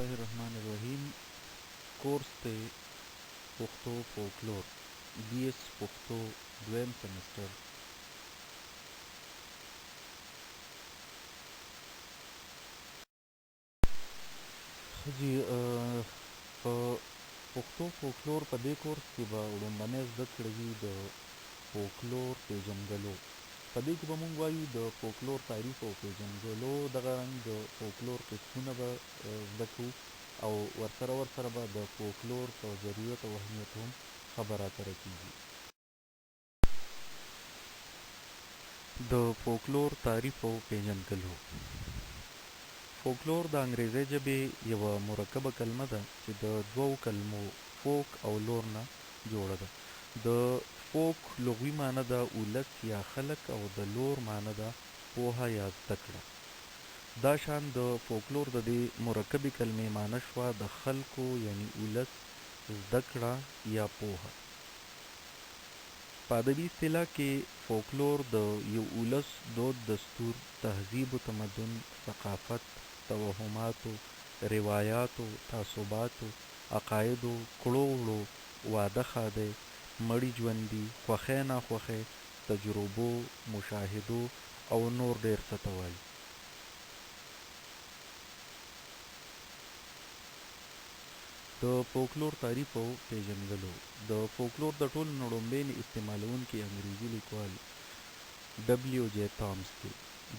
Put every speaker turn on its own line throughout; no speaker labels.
الله الرحمن الرحیم. کورس دی پښتو فوکلور، بي ایس پښتو، دویم سمسټر. ښه جي، په پښتو فوکلور په دې کورس کې به وړومبنۍ زده کړه وي د فوکلور پیژندګلو. په دې کې به مونږ وایو د فوکلور تعریف او پیژندګلو، دغه رنګ د فوکلور قسمونه به زده کوو او ورسره ورسره به د فوکلور په ضرورت او اهمیت هم خبره اتره کیږي. د فوکلور تعریف او پیژندګلو. فوکلور د انګریزۍ ژبې یوه مرکبه کلمه ده چې د دوو کلمو فوک او لور نه جوړه ده. د فوک لغوي معنی ده ولس یا خلک او د لور معنی ده پوهه یا زده کړه. دا شان د فوکلور د دې مرکبې کلمې معنی شوه د خلکو یعنی ولس زده کړه یا پوهه. په ادبي اصطلاح کې فوکلور د یو ولس دود دستور، تهذیب و تمدن، ثقافت، توهماتو، روایاتو، تعصباتو، عقایدو، کړو وړو، واده ښادۍ، مړي ژوندي، خوښۍ ناخوښۍ، تجربو، مشاهدو او نور ډېر څه ته وايي. د فوکلور تعریف او پیژندګلو. د فوکلور د ټولو نه ړومبی استعمالونکی انګریزي لیکوال ډبلیو جې تامس دی.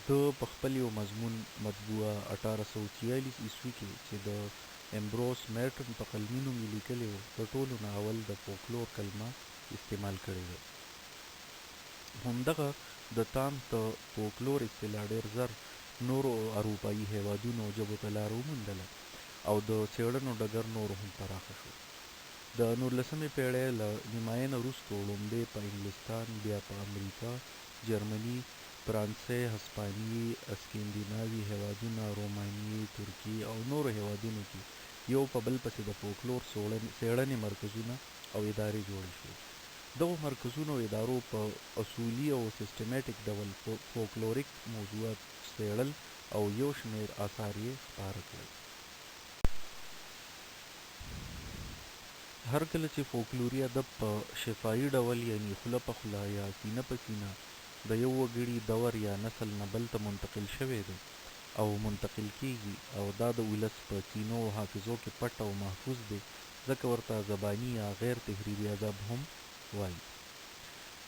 ده په خپل یو مضمون مطبوعه 1846 عیسوي کې چې د امبروس مرټن په قلمي نوم یې لیکلی و، د ټولو نه اول د فوکلور کلمه استعمال کړې ده. همدغه د تامس د فوکلور اصطلاح ډېر زر نورو اروپایي هیوادونو او ژبو ته لاره وموندله او د څېړنو ډګر نور هم پراخه شو. د نولسمې پېړۍ له نیمایي نه وروسته وړومبی په انګلستان، بیا په امریکا، جرمني، فرانسې، هسپانیې، اسکندیناوي هیوادونه، رومانیې، ترکیې او نورو هیوادونو کې یو په بل پسې د فوکلور څېړنې مرکزونه او ادارې جوړې شوې. دغو مرکزونو او ادارو په اصولي او سیستماتیک ډول فوکلوریک موضوعات څېړل او یو شمېر اثار یې خپاره کړل. هر کله چې فوکلوري ادب په شفاهي ډول یعنی خوله په خوله یا سینه په سینه د یو وګړي دور یا نسل نه بل ته منتقل شوی دی او منتقل کیږي او دا د ولس په سینو او حافظو کې پټ او محفوظ دی، ځکه ورته زباني یا غیر تحریري ادب هم وايي.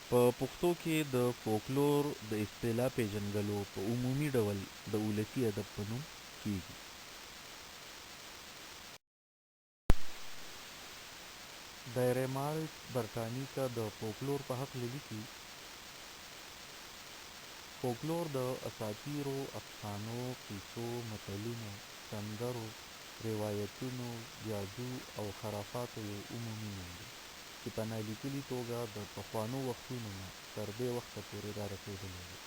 په پښتو کې د فوکلور د اصطلاح پیژندګلو په عمومي ډول د ولسي ادب په نوم کیږي. دایرهمالټ برټانیکا د فوکلور په هکله لیکي: فوکلور د اساطیرو، افسانو، قصو، متلونو، سندرو، روایتونو، جادو او خرافاتو یو عمومي نوم دی چې په نالیکلي توګه د پخوانو وختونو نه تر دې وخته پورې رارسېدلی دی.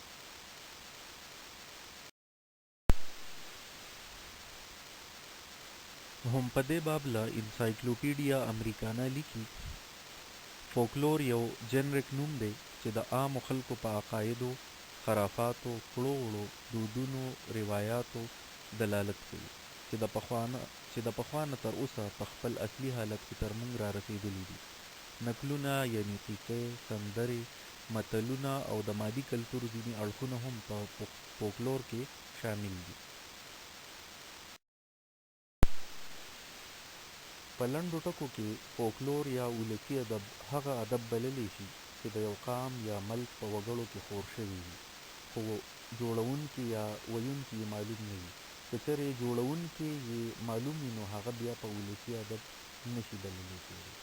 هم په دې باب له انسایکلوپیډیا امریکانا لیکي: فوکلور یو جنریک نوم دی چې د عامو خلکو په عقایدو، خرافاتو، کړو وړو، دودونو، روایاتو دلالت کوي چې د پخوا نه تر اوسه په خپل اصلي حالت کې تر موږ رارسېدلي دي. نکلونه یعنې قصې، سندرې، متلونه او د مادي کلتور ځینې اړخونه هم په فوکلور کې شامل دي. په لنډو ټکو کې فوکلور یا ولسي ادب هغه ادب بللی شي چې د یو قام یا ملک په وګړو کې خور شوی وي خو جوړونکی یا ویونکی یې معلوم نه وي. که چېرې جوړونکی یې معلوم وي نو هغه بیا په ولسي ادب نه شي بللی کېدی.